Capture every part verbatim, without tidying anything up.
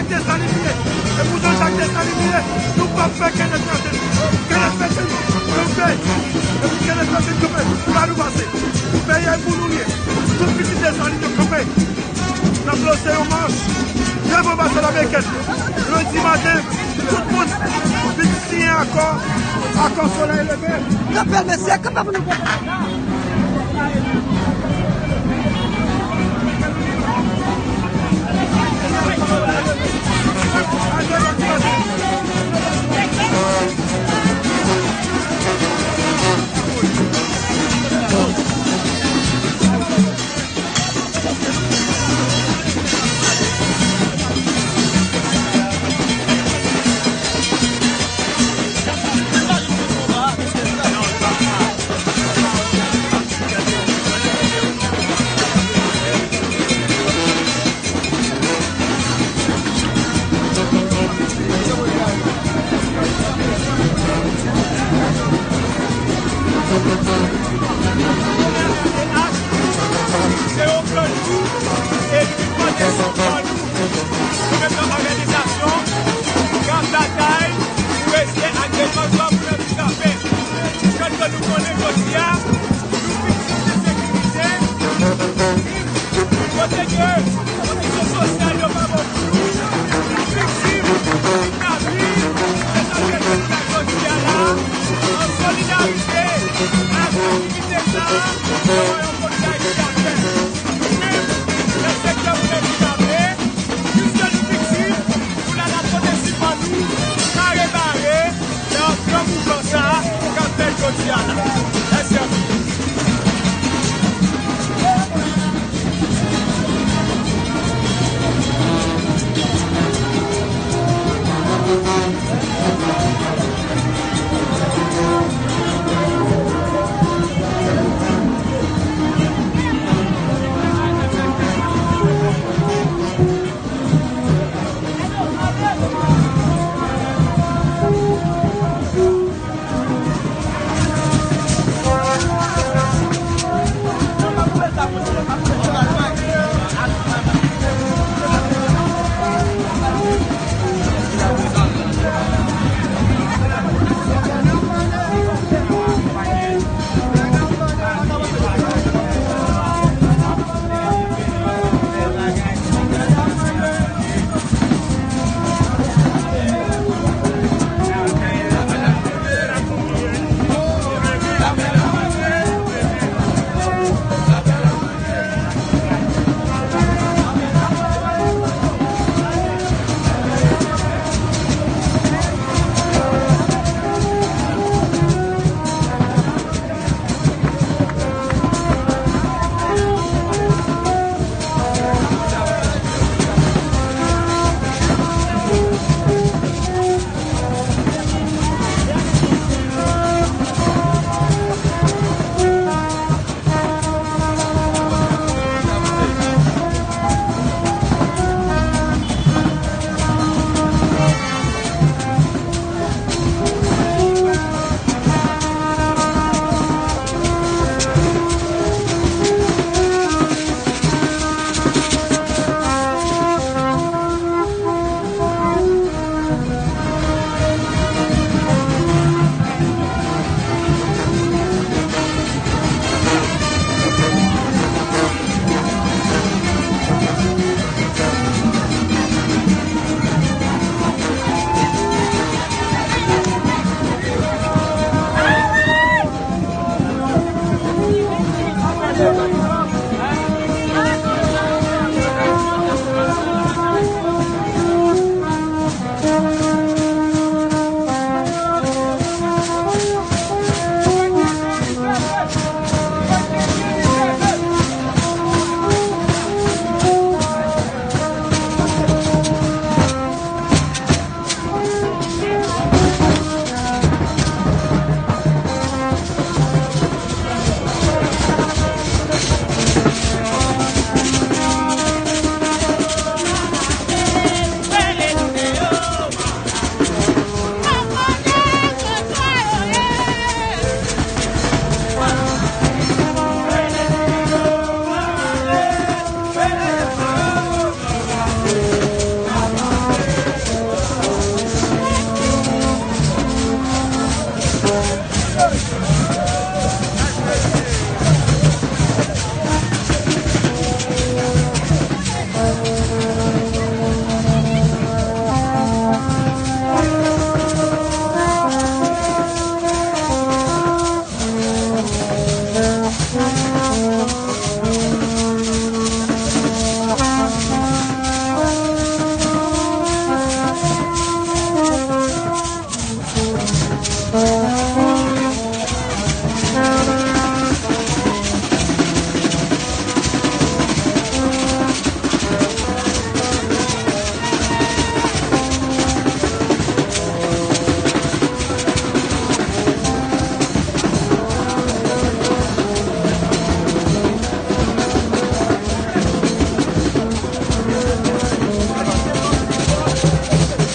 Desalin ye. E pou Jean Jacques Desalin ye, nou p ap fè Kenneth Martin. Kenneth Martin kanpe. E pou Kenneth Martin kanpe, pou la nou pase. Pou peyi a, pou nou ye. Tout pitit Desalin yo kanpe. N ap lanse yon mach devan anbasad amerikèn. Lendi maten, tout moun vin siyen akò, akò solèy leve. Kanpe, mesye, kanpe pou nou kanpe. Se yon gran jou e li vin pote sipò nou. Nou menm nan òganizasyon k ap batay pou eseye ak defans dwa moun andikape. Jan ke nou konnen jodi a, nou viktim de sekirite, kote ke kondisyon sosyal yo pa bon pou nou, nou viktim kidnapin, se sa k fè jodi a la, an solidarite ak aktivite sa a, nou wè yon solidarite atè. Nou menm, nan sektè moun andikape, piske nou viktim, nou la n ap pote sipò nou, kare bare, nan gran mouvman sa a k ap fèt jodi a la. Mèsi anpil.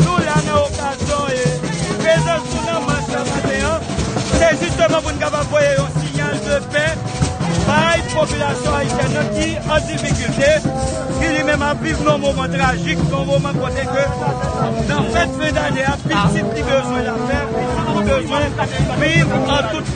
Nou la nan okazyon, e, prezans nou nan mach la maten an, se jisteman pou n kapab voye yon siyal de pè bay popilasyon ayisyèn nan ki an difikilte, ki li menm ap viv nan moman trajik, nan moman kote ke nan fèt fen dane a, pitit li bezwen lapè, pitit li bezwen viv an tout.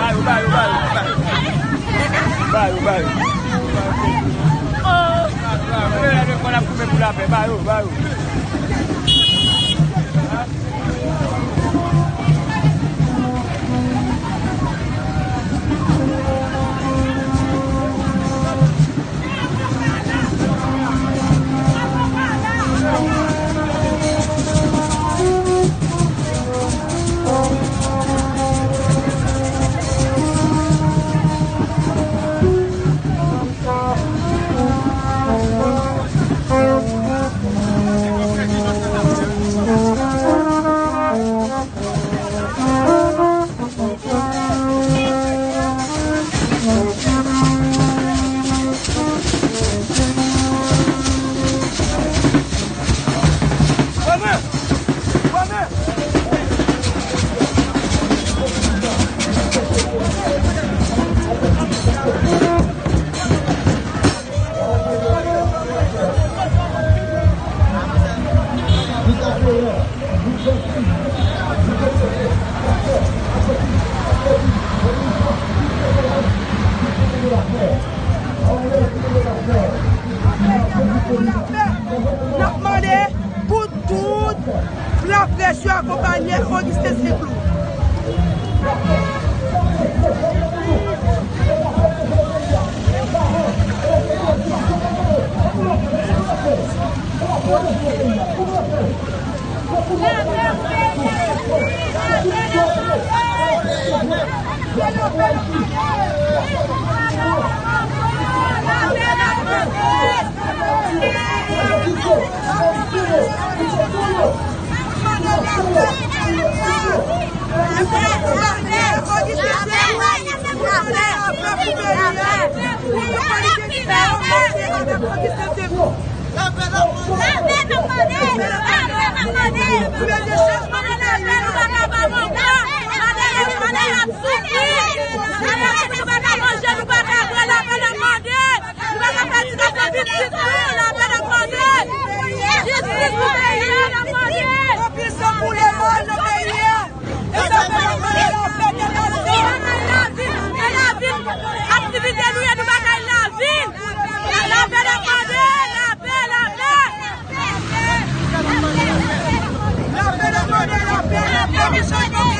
Ba yo, ba yo, ba yo, ba yo. Ba yo, ba yo. Ba yo, ba yo. Ba yo, ba yo. N ap mande pou tout laprès yo akonpanye Augustin Saint-Cloud. Jistis pou peyi a, n ap mande. Anpil san koule mal nan peyi a. E sa fè nou mande lapè de nasyon. Aktivite nou ye, nou pa kay lavil. Lapè n ap mande, lapè, lapè. Lapè n ap mande, lapè, lapè.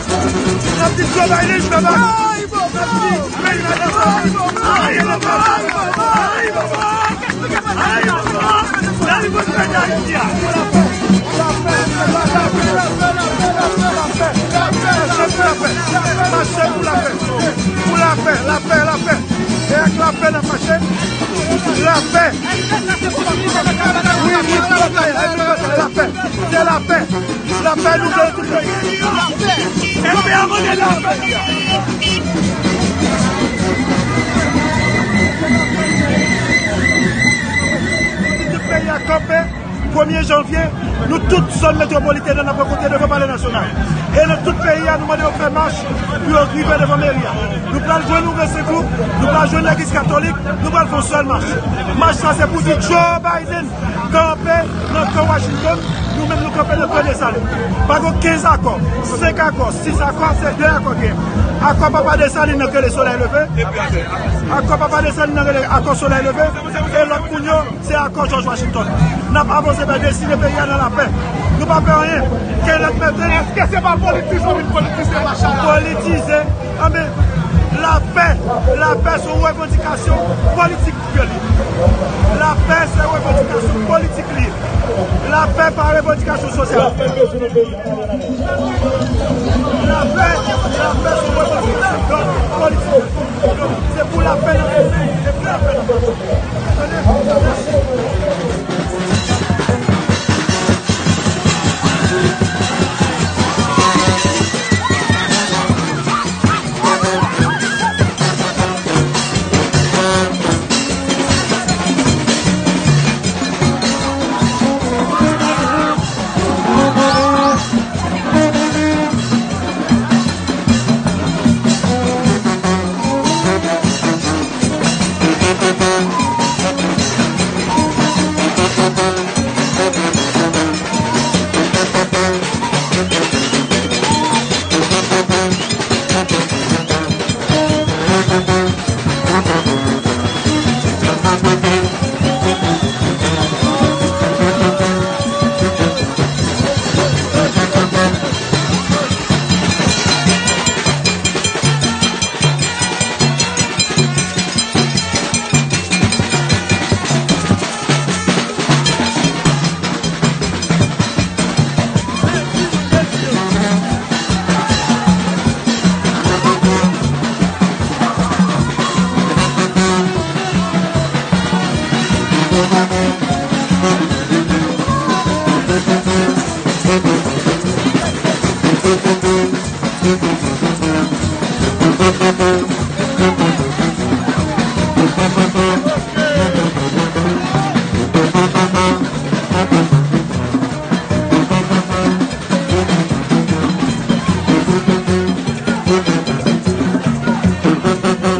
N ap di Joe Biden, Joe Biden. N ap di Biden, Biden. Ay, Biden. Ay, Biden. Ay, Biden. Ay, Biden. Mache pou lapè. Mache pou lapè. Pou lapè, lapè, lapè. E ak Lapè n ap mache. Lapè. Wi, wi, lapè. Lapè. Se lapè. Lapè nou vle tout peyi. Lapè. Lapè a mande lapè. Tout peyi a kanpe. Premye janvye, nou tout zòn metwopolitèn nan n ap rankontre devan Palè Nasyonal. E nan tout peyi a, nou mande yo fè mach pou yo rive devan meri a. Nou pral jwenn Ouvre Sekou, nou pral jwenn Legliz Katolik, nou pral fè yon sèl mach. Mach sa se pou di Joe Biden kanpe nan kan Washington, nou menm nou kanpe nan kan Desalin. Pa gen kenz akò, senk akò, sis akò, se de akò ki gen. Akò Papa Desalin nan k rele Solèy Leve. Akò Papa Desalin nan k rele Akò Solèy Leve. E lòt moun yo, se akò George Washington. N ap avanse vè destine peyi a nan lapè. Nou pa pè anyen. Kenneth Merten. Èske se pa politize w vin politize mach la? Politize. Anben, lapè, lapè se yon revandikasyon politik ke li. Lapè se revandikasyon politik li. Lapè pa revandikasyon sosyal. Lapè, lapè se revandikasyon politik. Se pou lapè nan peyi, se pou lapè nan peyi. Tande? Mèsi.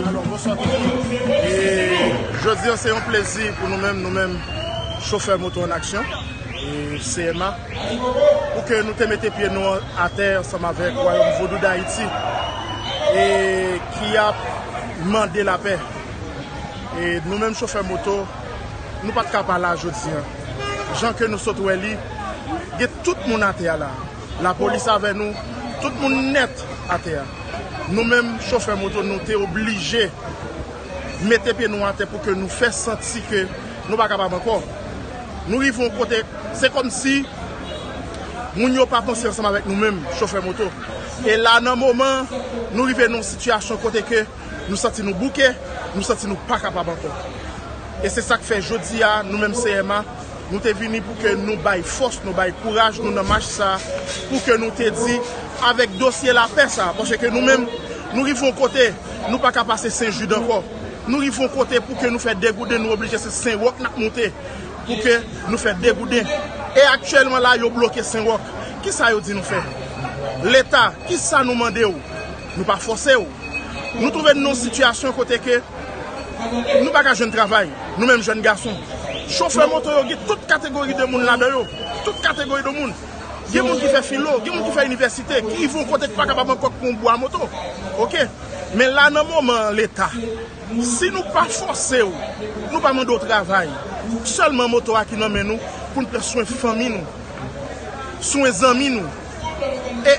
Alò, bonswa tout moun. E jodi a, se yon plezi pou nou menm, nou menm, chofè moto an aksyon, e C M A, pou ke nou te mete pye nou atè ansanm avèk Wayòm Vodou Dayiti, e ki ap mande lapè. E nou menm chofè moto, nou pa t ka pa la jodi a. Jan ke nou sot wè li, gen tout moun atè a la. Lapolis avè nou, tout moun nèt atè a. Nou menm chofè moto, nou te oblije mete pye nou atè pou ke nou fè santi ke nou pa kapab ankò. Nou rive yon kote, se kòmsi moun yo pa panse ansanm avèk nou menm, chofè moto. E la, nan moman, nou rive nan yon sitiyasyon kote ke nou santi nou bouke, nou santi nou pa kapab ankò. E se sa k fè jodi a, nou menm C M A, nou te vini pou ke nou bay fòs, nou bay kouraj nou nan mach sa, pou ke nou te di, avèk dosye lapè sa, paske nou menm, nou rive yon kote, nou pa ka pase Sen Jid ankò. Nou rive yon kote pou ke nou fè degouden, nou oblije se Sen Wòk n ap monte, pou ke nou fè degouden. E aktyèlman la, yo bloke Sen Wòk. Kisa yo di nou fè? Leta, kisa nou mande w? Nou pa fòse w. Nou twouve n nan yon sitiyasyon kote ke nou pa ka jwenn travay, nou menm jèn gason. Chofè moto yo gen tout kategori de moun ladan yo. Tout kategori de moun. Gen moun ki fè filo, gen moun ki fè inivèsite, ki rive yon kote ki pa kapab ankò pran yon bwa moto. Oke? Men la, nan moman an, Leta, si nou pa fòse w, nou pa mande w travay, sèlman moto a ki nan men nou pou n pran swen fanmi nou, swen zanmi nou. E